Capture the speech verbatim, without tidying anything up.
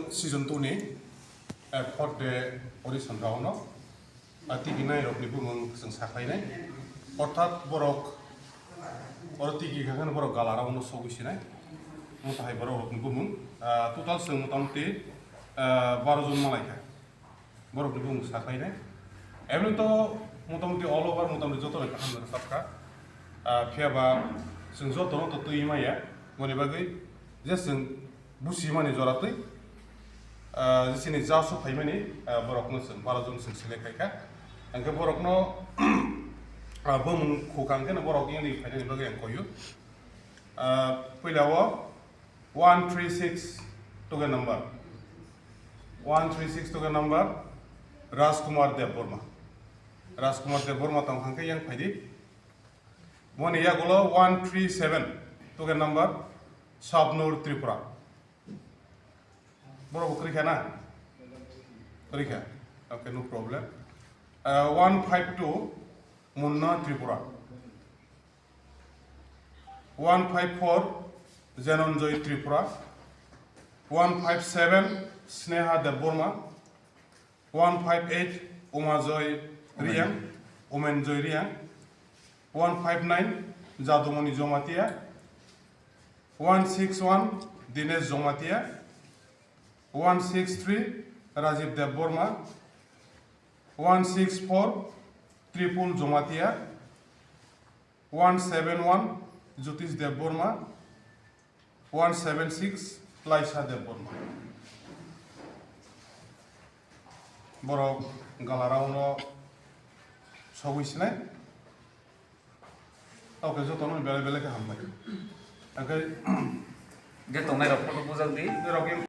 Season two ni, eh, fourth day audition round no, ah, tigi nai rok ni bumung chwng sakhlainai. Orthat borok oro tigi kha kheno borok gala round no sogwi sinai. Mo tahai borok rok ni bumung, ah, total chwng motamoti, ah, baro jon malai kha. Borok ni bumung sakhlainai. Emni to motamoti all over motamoti joto ni kaham rwchapkha. Ah, phiya ba chwng joto no to twi maya. Boni bagwi je chwng busi mani jora twi, ah, je chini ja su phaimani, ah, borok no chwng baro jon chwng select khaikha. Hwnkhe borok no, ah, bumung khukang khe no borok yani phainani bagwi ang koyo. Ah, puila o one three six token number. One three six token number Rajkumar Debbarma. Rajkumar Debbarma tong kha khe yang phaidi. Boni yagulo one three seven token number Shabnur Tripura. Borok bo kwrwi kha na? Kwrwi kha. Okay, no problem. Uh, one five two Munna Tripura. One five four Jananjoy Tripura, one five seven Sneha Debbarma, one five eight Umajoy Riang, Umenjoy Riang, one five nine Jadumoni Jomatia, one six one Dinesh Jomatia, one six three Rajiv Debbarma, one six four Tripul Jomatia, one seven one Jyotish Debbarma, one seven six Laisa Debbarma. Borok galarao no sogwi sinai. Oke, jotono bele bele khe hambai. Oke. Je tongnai rok photo bujak di. Borok yang